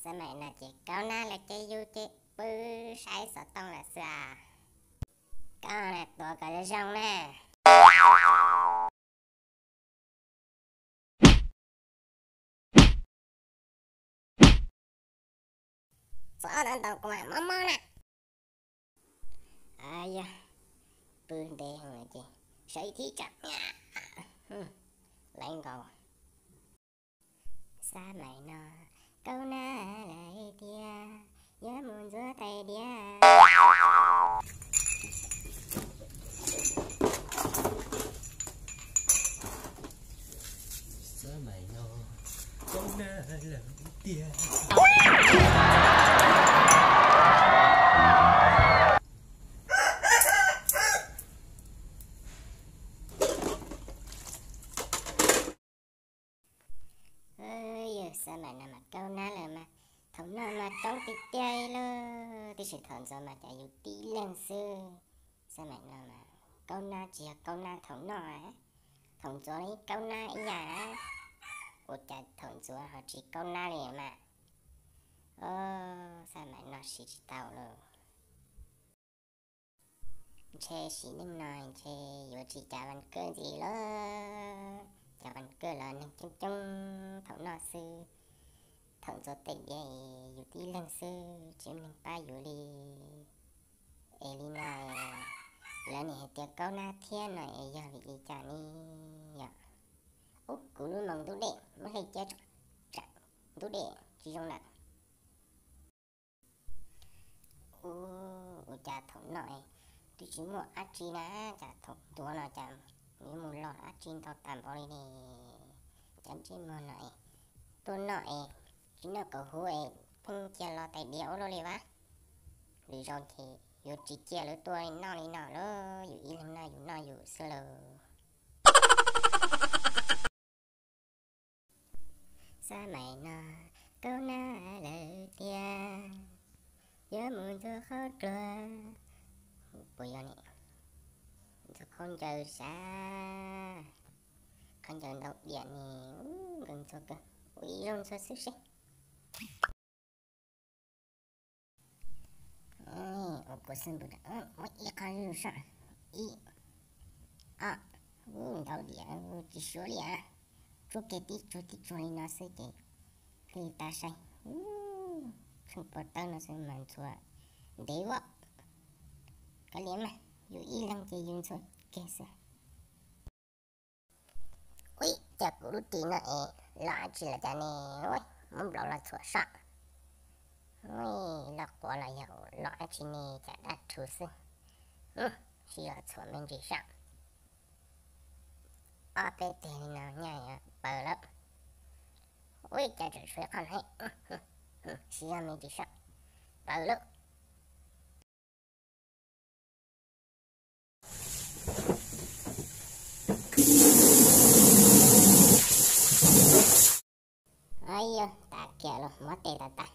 Xab maim no ces Kaub Nab lawv cov yug ces pw saib xov tooj lawm xwb as. Koj tuav kom zoo na. Txhob ntau ntau kuv mam mob mob na. Yog pw ntev heev lawm ces sawv ib thib tsam. Laiv nkaus. Xab maim no Kaub Nab lawv tias yuav mus ntxuav tais diav. Xab maim no Kaub Nab lawv tias Yog xab maim no mas Kaub Nab lawm mas thaum noj mas coob tiag tiag li, tiam sis thaum ntxuav mas cas yus tib leeg xwb. Xab maim no mas Kaub Nab tsis yog Kaub Nab thaum noj, thaum ntxuav li Kaub Nab ib yam. Ua cas thaum ntxuav ho tsis Kaub Nab li mas. Xab maim no siv tsis tau lawm. Ntshe sim neej no ntshe yuav tsis cas vas kawj ntxiv lawm. Cas vas kawj los neeg coob coob thaum noj xwb. Thaum ntxuav tais diav es yus tib leeg xwb, tsis muaj neeg pab yus li. Es li no lawv nim hais tias Kaub Nab thiab no es yog vim li cas ne yom? Ub, kuv lub moos ntub dej, muab hle cia tsam ntub dej tsis zoo lawm. Ub, ua cas thaum noj es twb tsis muaj dab tsi na, cas thaum ntxuav no cas yuav mus loj dab tsi ntau tas npaum li ne? Cas ntsej muag no es tuaj noj es tsis noj kaum huv es pheej cia los tais diav ua luaj li vas. Lwm zaus ces yuav tsis cia lawv tuaj noj li no lawm, yus ib leeg noj yus noj yus xwb lawm. Xab maim no Kaub Nab lawv tias yuav mus ntxuav qhaub dluag. Puas yog ne? Ntxuav khaub ncaws sav, khaub ncaws ntau diam ne, nkawd ntxuav kawg, ua ib zaug ntxuav xwb seb. Ua kuv xwb npus, muab ib qho zuj zus soj, ib, ob, ntau diam tsis suav li as. Tsuag kiag tib tsuag tib tsuag li no xwb ces thiaj li tau saib. Tsheej pob tawb no xwb mas ntxuav ntev as. Kav liam mas, yus ib leeg ces yus ntxuav kiag xwb. Ui, cas kuv lub ris no es los dab tsi lawm cas ne? Muab nplaum los txhuam soj. Ui, loj quav los yog los dab tsi ne, cas dab rhuv xwb. Sib zog txhuam me ntsis soj. Ob peb teg li no nyaj yuav paws lawm. Ui, cas tseem tshuav qhov no, sib zog me ntsis soj, paws lawm. Yog tas kiag los muab tes tas tas,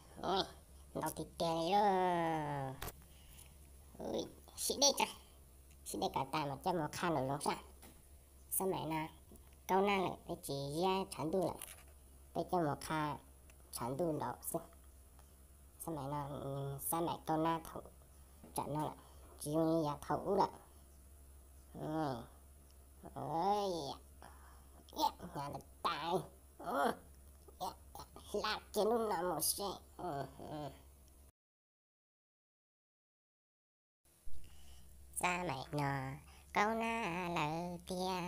ntau tiag tiag li lauj. Sib dej tso, sib dej kom tas mas coj mus qha nraum zoov soj. Xab maim no Kaub Nab lawm, peb tsis ziab tshav ntuj lawm, peb coj mus qha tshav ntuj nraud xwb. Xab maim no, xab maim Kaub Nab thaum tsam no lawm, tsis zoo li yav thaum ub lawm. Hnyav tas tas, hla kiag lub no mus seb. Xab maim no Kaub Nab lawv tias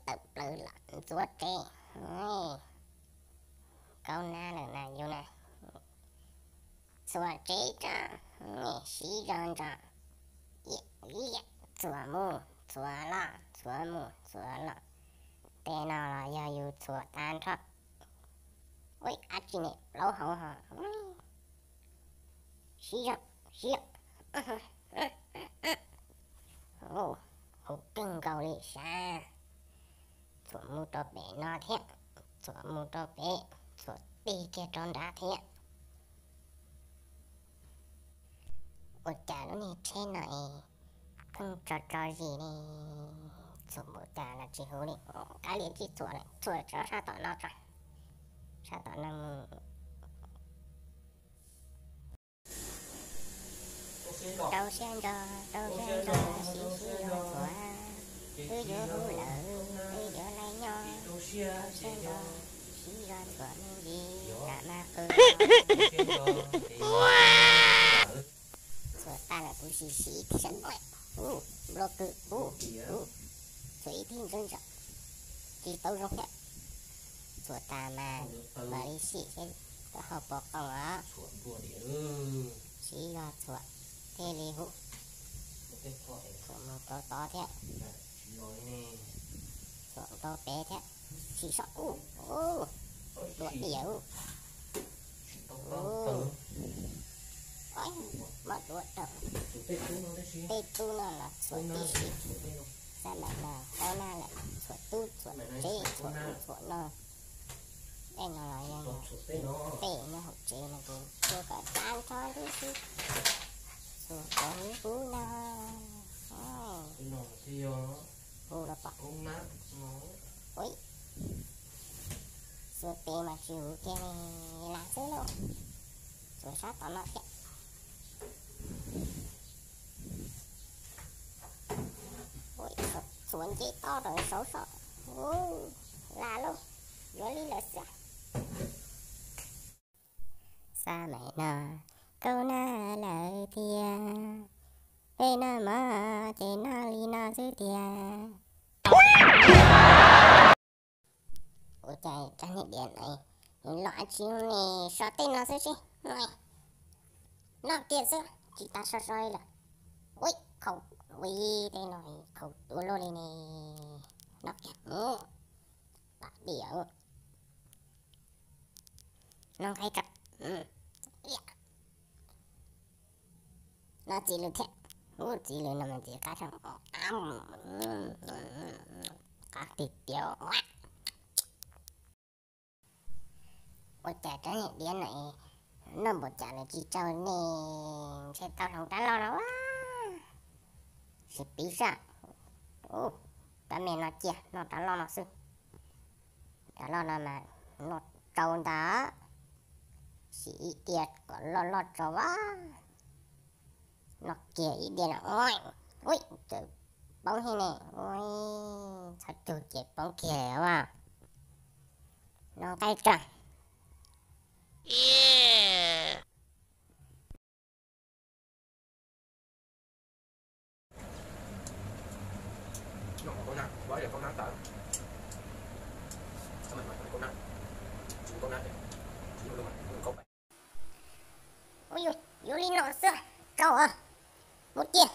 tawm plaws los ntxuav tsev. Kaub Nab lawm na yus na, txhuam tsev tso, siv zog ntso, txhuam mus txhuam los, txhuam mus txhuam los. Tej no los yog yus txhuam tag nrho. Ui, dab tsi ne plaub hau ho. Siv zog, siv zog. Huv kawg nkaus li sav. Txhuam mus rau pem no thiab, txhuam mus rau pem, txhuam tig kiag rau nrad thiab. Ua cas lub niag tsheb no es pheej tso tso zis li, txhuam npaum cas los tsis huv li. Kav liam tsis txhuam lawm, txhuam tso sab tom no tso, sab tom no mus Rau siab ntso, rau siab ntso, sib sib zog txhuam. Wb yuav hu lawm, wb yuav laij nyob. Rau siab ntso, sib zog txhuam me ntsis, kam mas qw. Txhuam tas lawm kuv sim siv ib teg saib. Ub, nplua kws, ub, ub. Txhuam ib teg ntsa ntsa, tsis tau zoo thiab. Txhuam tas mas mam li sim seb koj ho puas qoom os. Sib zog txhuam thiaj li hu. Txhuam mus rau tod thiab. Txhuam rau pem thiab. Sim seb, ub, ub, dua diam. Ub, muab dua rau. Tej tub no los txhuam tib si. Xab maim no qaub nab lawm, txhuam tub txhuam tsev, txhuam ub txhuam no. Tej no los yog tej nyob hauv tsev no ces txhuam kom tag nrho tib si. Txhuam kom huv huv no. Huv los pom. Ui, txhuam tes mas tsis huv kiag li, lam xwb lauj. Txhuam sab tom no thiab. Ui, txhuam nce tob rau saud so. Ub, lam lauj, yuav li lawm xwb. Xab maim no qaub nab lawm tiag. Peb noj mov ces noj li no xwb tiag. Ua cas rab niag diav no los tsis ne, so tej no xwb seb. Noj kiag xwb tsis tas so so li lawm. Ui, khaum, ui, tej no khaum ua luaj li ne. Noj kiag, pam diam. Noj nqaij tso. Noj txiv lws thiab. Ub, txiv lws no mas ntxim qab, qab tiag tiag. Ua cas rab niag diav no noj npaum cas los tsis tsau ne, ntshe tau hloov rab loj no. Sim piv saib. Ub, rab me no cia noj rab loj no xwb. Rab loj no mas noj tsau ntag. Sim ib diav kom loj loj tso as. Noj kiag ib diav no, ui, txawm poob thiab ne. Ui, txhob cug ces poob kiag as. Noj nqaij tso. Ua li no xwb, tsau os, mus cia,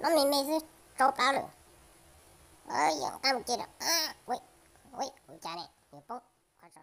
noj me me xwb tsau plab lawm. Yeej qab mus cia lawm. Ua cas ne, yuav poob qhov tso.